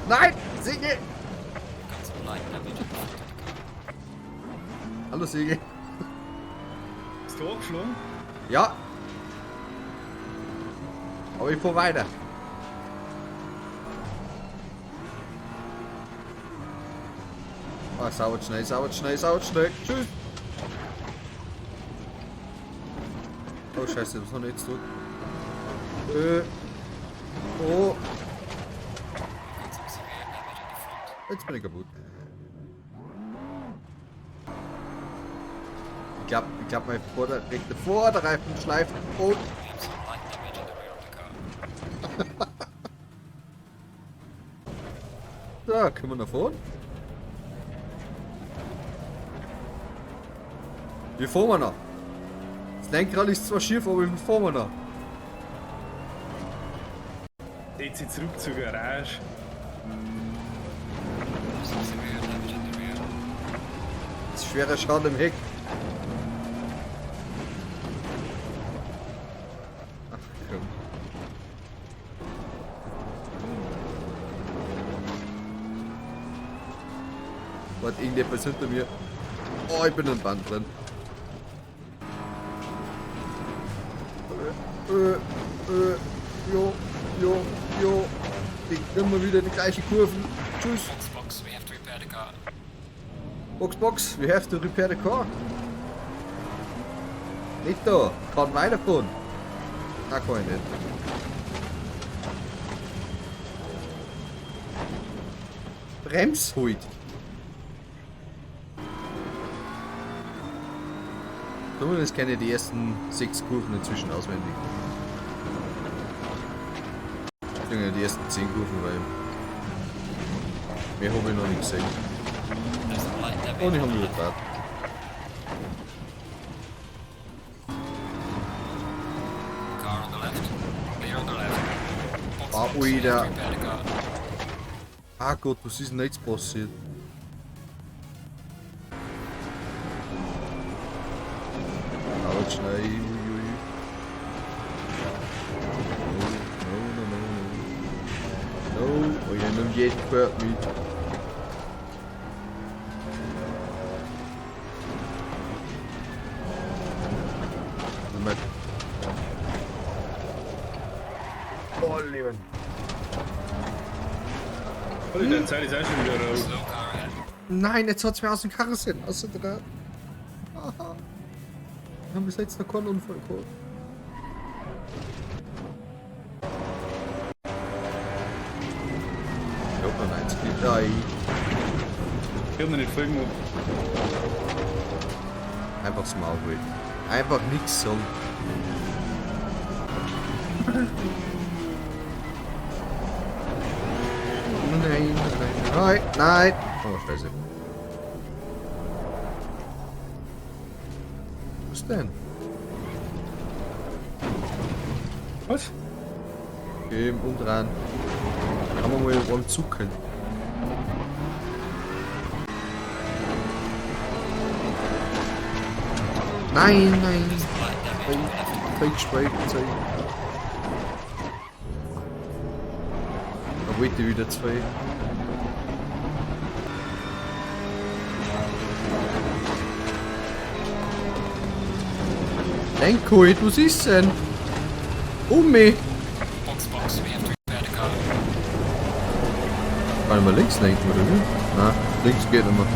Nein! Siege! Hallo Siege. Bist du angeschlagen? Ja. Aber ich fahr weiter. Ah, sauber schnell, sauber schnell, sauber schnell. Tschüss. Oh Scheiße, was haben wir jetzt tun? Oh. Jetzt bin ich kaputt. Ich glaub, mein rechter Vorderreifen schleift. Oh. Da, können wir nach vorne? Wie fahren wir noch? Das Lenkrad ist zwar schief, aber wie fahren wir noch? Jetzt zurück zur Garage. Das ist schwerer Schaden im Heck. Ach komm. Warte, irgendetwas hinter mir. Oh, ich bin im Band drin. Jo, jo, jo. Ich immer wieder die gleiche Kurven. Tschüss. Box, box, we have to repair the car. Box, box, we have to repair the car. Nicht da, kann weiterfahren. Na, kann ich nicht. Brems halt. Zumindest kenne ich die ersten 6 Kurven inzwischen auswendig. Ich denke, die ersten 10 Kurven, weil mehr habe ich noch nicht gesehen. Und ich habe mich übertragen. Ah, Alter. Ah Gott, was ist denn jetzt passiert? Aber schnell, ui, ui. No, no, no, no. No, oh, ich nehme jeden Pferd mit. Oh, Leben. Oh, die Zeit ist auch schon wieder raus. Nein, jetzt hat's mir aus dem Karussell ausgedreht. Aha. Wir haben bis jetzt noch keinen Unfall gehabt. Ich hab noch eins. Drei. Ich hab noch nicht voll gemacht. Einfach das Maul halten. Einfach nichts sagen. Nein, nein, nein, nein. Oh, scheiße. Was denn? Was? Okay, umdrehen. Kann man mal einen zucken. Nein, nein. Fake Spray, Da wollte ich wieder zwei. Lenk halt, was ist denn? Um mich! Box, box, we have to repair the car. Kann ich mal links lenken, oder wie? Nein, links geht immer.